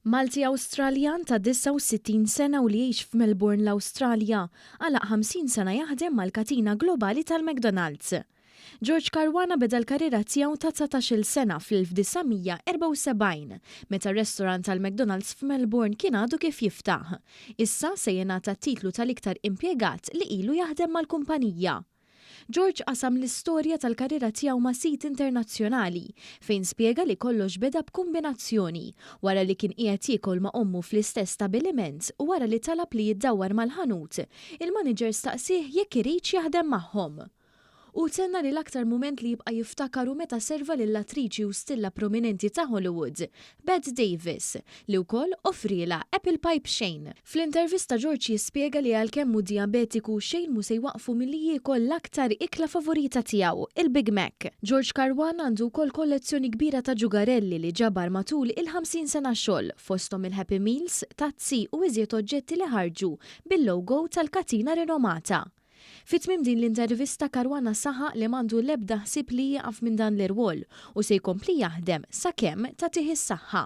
Malti Awstraljan ta' 69 sena u li jgħix f'Melbourne l-Awstralja, għalaq 50 sena jaħdem mal-katina globali tal-McDonald's. George Caruana beda l-karriera tiegħu ta' 19-il sena fl-1974, meta r-restorant tal-McDonald's f'Melbourne kien għadu kif jiftaħ. Issa se jingħata t-titlu tal-iktar impjegat li ilu jaħdem mal-kumpanija. George qasam l-istorja tal-karriera tiegħu ma' sit internazzjonali, fejn spjega li kollox beda b'kumbinazzjoni, wara li kien qiegħed jiekol ma' ommu fl-istess stabiliment u wara li talab li jiddawwar mal-ħanut, il-maniġer staqsieh jekk iridx jaħdem magħhom. Hu tenna li l-aktar mument li jibqa' jiftakar hu meta serva lill-attriċi u stilla prominenti ta' Hollywood, Bette Davis, li wkoll offrielha apple pie b'xejn. Fl-intervista George jispjega li għalkemm hu dijabetiku xejn mhu se jwaqqfu milli jiekol l-aktar ikla favorita tiegħu, il-Big Mac. George Caruana għandu wkoll kollezzjoni kbira ta' ġugarelli li ġabar matul il-50 sena xogħol, fosthom il-Happy Meals, tazzi u iżjed oġġetti li ħarġu bil-logo tal-katina rinomata. Fi tmiem din l-intervista Caruana saħaq li m'għandu l-ebda ħsieb li jieqaf minn dan l-irwol u se jkompli jaħdem sakemm tagħtih is-saħħa.